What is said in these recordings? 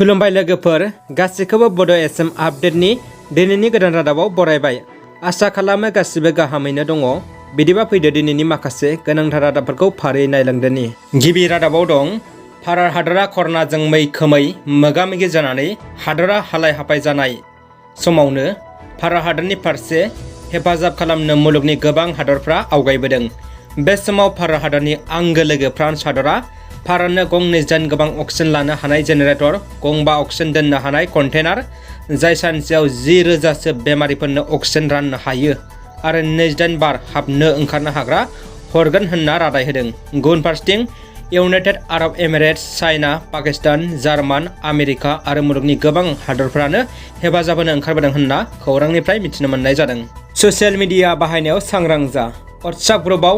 खुलुमबाय लोगोफोर, गासिखौबो बड' एसएम आपडेटनि दिनैनि गोदान रादाबाव बरायबाय। आसा खालामो गासिबो गाहामैनो दङ। बिदिबा फैदो दिनैनि माखासे गोनांथार रादाबफोरखौ फारियै नायलांदोनि। गिबि रादाबाव दं, भारत हादरा कर'नाजों मैखोमै मोगा-मोगि जानानै हादरा हालाय-हाफाय जानाय समावनो भारत हादरनि फारसे हेफाजाब खालामनो मुलुगनि गोबां हादरफ्रा आवगायबोदों। बे समाव भारत हादरनि आंगो लोगो फ्रान्स हादरा भारतनो गं 20 गोबां अक्सिजेन लानो हानाय जेनेरेटर, गंबा अक्सिजेन दोननो हानाय कन्टेनार, जाय सानसेयाव 10,000सो बेमारिफोरनो अक्सिजेन राननो हायो आरो 28 बार हाबनो ओंखारनो हाग्रा हरगोन होनना रादाय होदों। गुबुन फारसेथिं United Arab Emirates, China, Pakistan, German, America आरो मुलुगनि गोबां हादरफोरानो हेफाजाब होनो ओंखारबोदों होनना खौरांनिफ्राय मिथिनो मोननाय जादों। ससियेल मिडिया बाहायनायाव सांग्रां जा। WhatsApp ग्रुपआव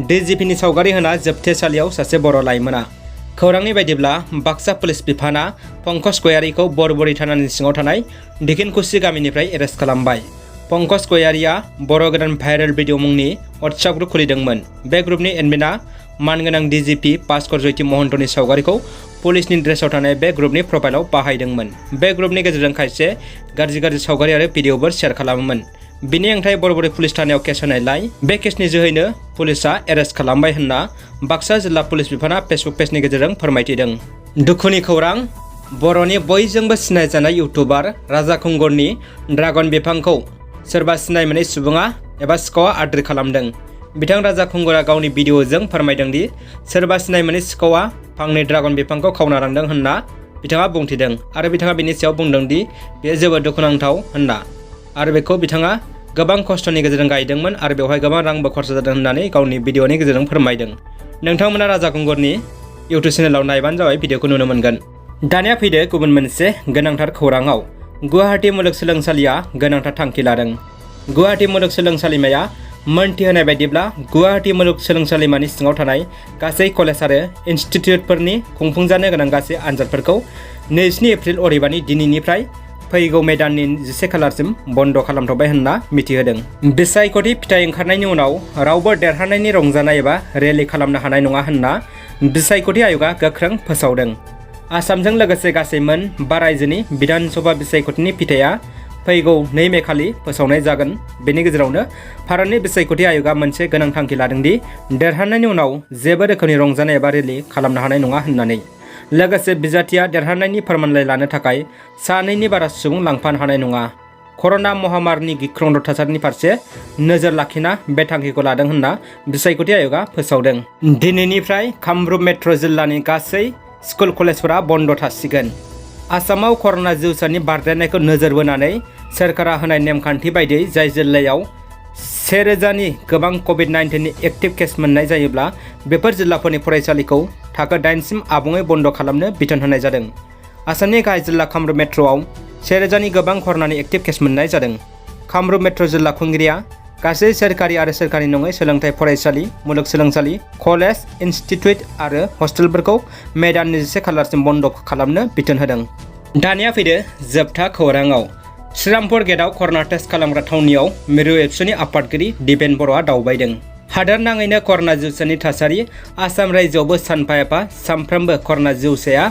DGPनि सावगारि होना जोबथेसालियाव सासे बर' लाइमोना। खौरांनि बायदिब्ला बाक्सा पुलिस बिफाना पंकज गयारिखौ बरबरि थानानि सिङाव थानाय दिखिनकुसि गामिनिफ्राय एरेस्ट खालामबाय। पंकज गयारिया बर' गोदान भाइरेल भिडिअ मुंनि WhatsApp ग्रुप खुलिदोंमोन। बे ग्रुपनि एडमिना मानगोनां DGP भास्कर ज्योति महन्तनि सावगारिखौ पुलिसनि ड्रेसआव थानाय बे ग्रुपनि प्रफाइलाव बाहायदोंमोन। बे ग्रुपनि गेजेरजों खायसे गाज्रि सावगारि आरो भिडिअफोर शेयार खालामोमोन। बिनि ओंथाय बरबरि पुलिस थानायाव केस होनायलाय बे केसनि जोहैनो पुलिसआ एरेस्ट खालामबाय होनना बाक्सा जिल्ला पुलिस बिफाना फेसबुक पेजनि गेजेरजों फोरमायथिदों। दुखुनि खौरां, बर'नि बयजोंबो सिनायजानाय इउटुबार राजा खुंगुरनि ड्रागन बिफांखौ सोरबा सिनाय मोनै सुबुङा एबा सिखावआ आद्रि खालामदों। बिथां राजा खुंगुरा गावनि भिडिअजों फोरमायदों दि सोरबा सिनाय मोनै सिखावआ फांनै ड्रागन बिफांखौ खावना लांदों होनना बिथाङा बुंथिदों आरो बिथाङा बिनि सायाव बुंदों दि बेयो जोबोद दुखुनांथाव होनना आरो बेखौ बिथाङा गोबां खस्थ'नि गेजेरजों गायदोंमोन आरो बेवहाय गोबां रांबो खरसा जादों होननानै गावनि भिडिअनि गेजेरजों फोरमायदों। नोंथांमोना राजा खुंगुरनि इउटुब चेनेलाव नायबानो जाबाय, भिडिअखौ नुनो मोनगोन। दानिया फैदो गुबुन मोनसे गोनांथार खौराङाव। गुवाहाटी मुलुगसोलोंसालिया गोनांथार थांखि लादों। गुवाहाटी मुलुगसोलोंसालिमाया मोनथि होनाय बायदिब्ला गुवाहाटी मुलुगसोलोंसालिमानि सिङाव थानाय गासै कलेज आरो इनस्टिट्युटफोरनि खुंफुंजानो गोनां गासै आनजादफोरखौ 22 एप्रिल अदेबानि दिनैनिफ्राय फैगौ मे दाननि 11 खालारसिम बन्द' खालामथ'बाय होनना मिथिहोदों। बिसायख'थि फिथाइ ओंखारनायनि उनाव रावबो देरहानायनि रंजानाय एबा रेलि खालामनो हानाय नङा होनना बिसायख'थि आय'गआ गोख्रों फोसावदों। आसामजों लोगोसे गासै मोन 12 रायजोनि बिधान सभा बिसायख'थिनि फिथाइया फैगौ 2 मे खालि फोसावनाय जागोन। बेनि गेजेरावनो भारतनि बिसायख'थि आय'गआ मोनसे गोनां थांखि लादोंदि देरहानायनि उनाव जेबो रोखोमनि रंजानाय एबा रेलि खालामनो हानाय नङा होननानै। लोगोसे बिजाथिया देरहानायनि फोरमानलाइ लानो थाखाय 2 बारा सुबुं लांफानो हानाय नङा। कर'ना महामारिनि गिख्रंथाव थासारिनि फारसे नोजोर लाखिना बे थांखिखौ लादों होनना बिसायख'थि आय'गआ फोसावदों। दिनैनिफ्राय कामरुप मेट्र' जिल्लानि गासै स्कुल कलेजफोरा बन्द' थासिगोन। आसामाव कर'ना जिउसानि बारदेरनायखौ नोजोर बोनानै सोरखारा होनाय नेमखान्थि बायदियै जाय जिल्लायाव 1000नि गोबां COVID-19नि एक्टिभ केस मोननाय जायोब्ला बेफोर जिल्लाफोरनि फरायसालिखौ थाखो 8 सिम आबुङै बन्द' खालामनो बिथोन होनाय जादों। आसामनि गाहाय जिल्ला कामरुप मेट्र'आव 1000नि गोबां कर'नानि एक्टिभ केस मोननाय जादों। कामरुप मेट्र' जिल्ला खुंगिरिया गासै सोरखारि आरो सोरखारि नङै सोलोंथाइ फरायसालि, मुलुगसोलोंसालि, कलेज, इनस्टिट्युट आरो हस्टेलफोरखौ मे दाननि 11 खालारसिम बन्द' खालामनो बिथोन होदों। दानिया फैदो जोबथा खौराङाव। श्रीरामपुर गेटआव कर'ना टेस्ट खालामग्रा थावनियाव मिरु एबसुनि आफादगिरि दिपेन बर'आ दावबायदों। हादोर नाङैनो कर'ना जिउसानि थासारि। आसाम रायजोआवबो सानफा एफा सानफ्रोमबो कर'ना जिउसाया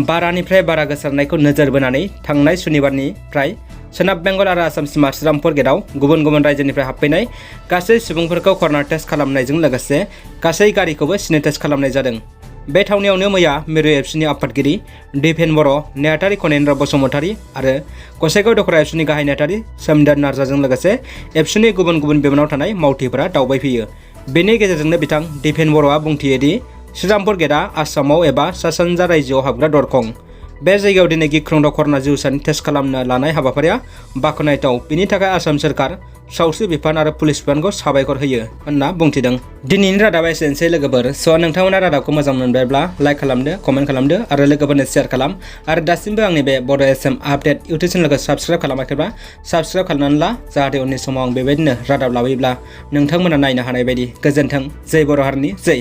बारानिफ्राय बारा गोसारनायखौ नोजोर बोनानै थांनाय सुनिबारनिफ्राय सोनाब बेंगल आरो आसाम सिमा श्रीरामपुर गेटआव गुबुन गुबुन रायजोनिफ्राय हाबफैनाय गासै सुबुंफोरखौ कर'ना टेस्ट खालामनायजों लोगोसे गासै गारिखौबो सेनिटाइज खालामनाय जादों। बे थावनियावनो मैया मिरु एबसुनि आफादगिरि दिपेन बर', नेहाथारि खनेन्द्र बसुमतारी आरो गसाइगाव दख'रा एबसुनि गाहाय नेहाथारि सोमदोन नार्जारजों लोगोसे एबसुनि गुबुन गुबुन बिबानाव थानाय मावथिफोरा दावबायफैयो। बेनि गेजेरजोंनो बिथां दिपेन बर'आ बुंथियो दि श्रीरामपुर गेटआ आसामाव एबा सा-सानजा रायजोआव हाबग्रा दरखं। बे जायगायाव दिनै गिख्रंथाव कर'ना जिउसानि टेस्ट खालामनो लानाय हाबाफारिया बाख्नायथाव। बिनि थाखाय आसाम सोरखार, सावस्रि बिफान आरो पुलिस बिफानखौ साबायखर होयो होनना बुंथिदों। दिनैनि रादाबा एसेनोसै लोगोफोर। नोंथांमोना रादाबखौ मोजां मोनबायब्ला लाइक खालामदो, कमेन्ट खालामदो आरो लोगोफोरनो शेयार खालाम। आरो दासिमबो आंनि बे बड' एसएम आपडेट इउटुब चेनेलखौ साबस्क्राइब खालामाखैब्ला साबस्क्राइब खालामनानै ला, जाहाथे उननि समाव आं बेबायदिनो रादाब लाबोयोब्ला नोंथांमोना नायनो हानाय बायदि। गोजोन्थों। जै बर' हारिनि जै।